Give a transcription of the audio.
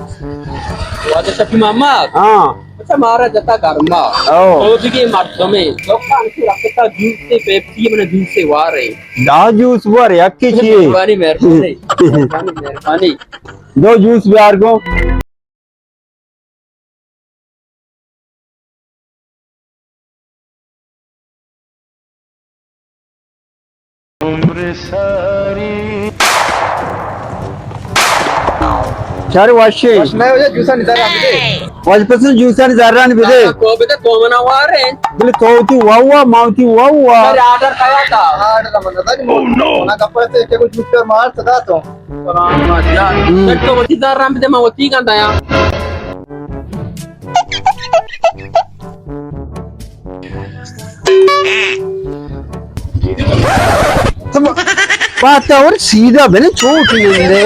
واجہ شفیع محمد۔ ہاں۔ اچھا، مارا جتا گرما۔ او۔ تو دیگہ مردمے۔ دکان سے رکھتا جوس سے پیپسی، من جوس سے وارے۔ دا جوس وار، یکی چی؟ مہربانی، مہربانی۔ مہربانی، مہربانی۔ دو جوس بیار گو۔ چار واشی۔ وش نہ ہو جا، جوسانی زران بدے۔ وش پسند جوسانی زران بدے۔ کو بدے، تو منا وارے۔ بلے تو تی واوا، ما تی واوا۔ سر، آرڈر کیا تھا؟ آرڈر من نہ داری، منا گپا سے کہ کچھ جوس پر مار صدا تو۔ سلام جان۔ ہم۔ سر، تو وتی زران بدے، ما وتی گندا یا۔ تو با-، بات اور سیدھا بنے چوٹ نہیں دے۔